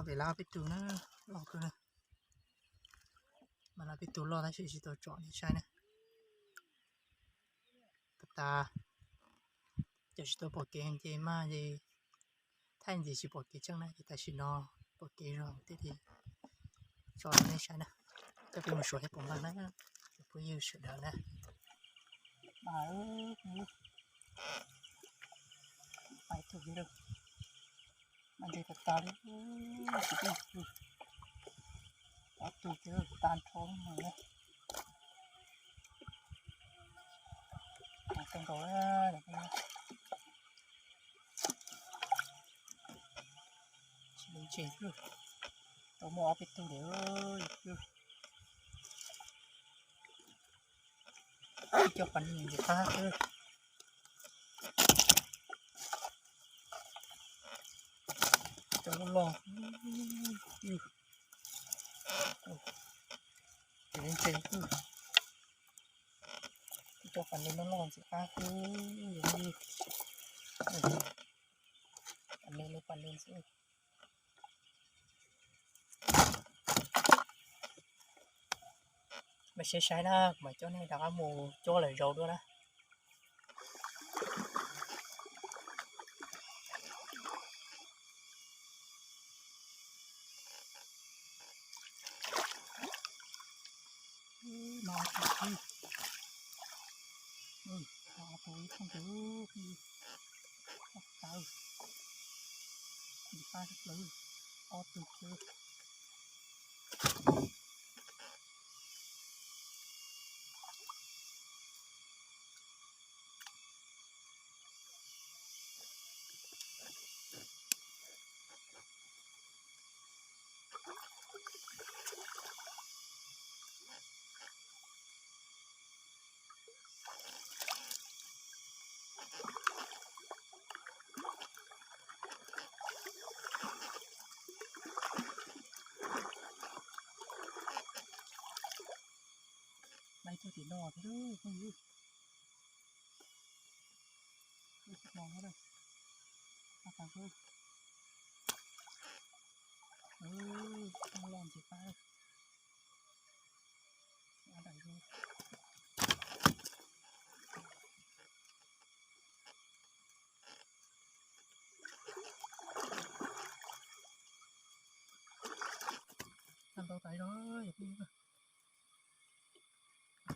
Pem lab peb tug na, loj kawg na. Mas lab peb tug loj tab sis tsis tau tsom nej saib na. Pas tas, cov tsis tau pom kev ces mas ces thaij ntxiv tsis pom kev tseeb na, ces tam sim no pom kev zog thiab ces tso rau nej saib na. Coj peb mus suav thiab pom npaj na, cov phooj ywg sawv daws na. Mas, mas ib tug, mas ntses tas tas li, tsis tau ob tug ces tag nrho mus na. Mas kawg nkaus na, tsis ntses xwb, tau muaj ob peb tug li. Ib co pas ntses qab xwb. Cov loj loj, ntses, ib co pas ntses loj loj ntxim qab xwb. Pas ntses li pas ntses xwb. Mas saib saib na, kuv mam coj nej rov qab mus cuab lawm zaus dua na. No tus, no tus ib thooj tus, ob tawv, ntsis qab plaws, ob tug xwb. Laib tuaj tim no thiab phooj ywg. Tus no na, a tas xwb. Loj ntxim qab. Tau ntau tas zog,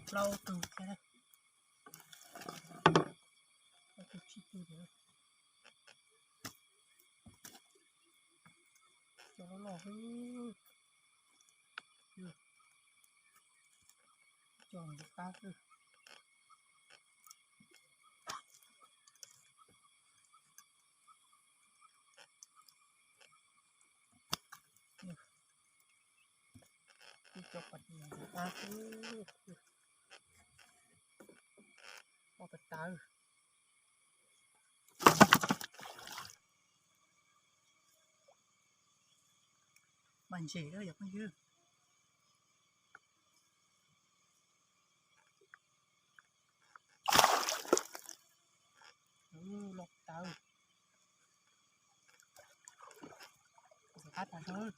plaub tug thiab, plaub tug tsib tug thiab. Cov loj loj xwb, cov ntxim qab xwb. Ib co pas ntses ntxim qab xwb, ob pas tawv. Mas ntses lawm yog phooj ywg. Loj tawv. Ntxim qab tas zog.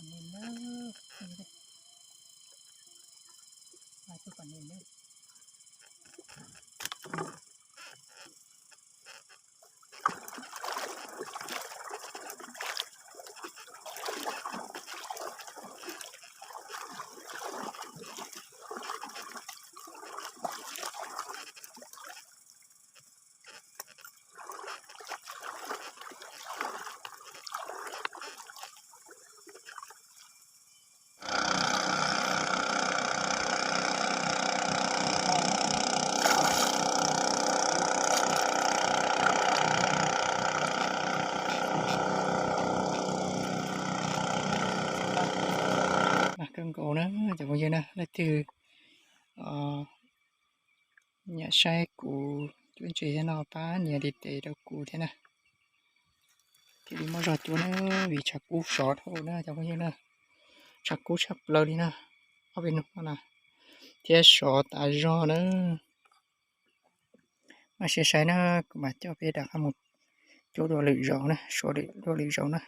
Pas ntses na, hais tug pas ntses na. Mas kawg nkaus na cov phooj ywg na, leej twg nyiam saib kuv tuaj ntses no pab nias li tes rau kuv thiab na. Thiaj li muaj zog cuab na, vim tshav kub sov dhau na cov phooj ywg na. Tshav kub tshaj plaws li na, ob peb hnub no na, thiab sov tas zog na. Mas sim saib na, kuv mam coj peb rov qab mus cuab dua lwm zaus na, suav dua lwm zaus na.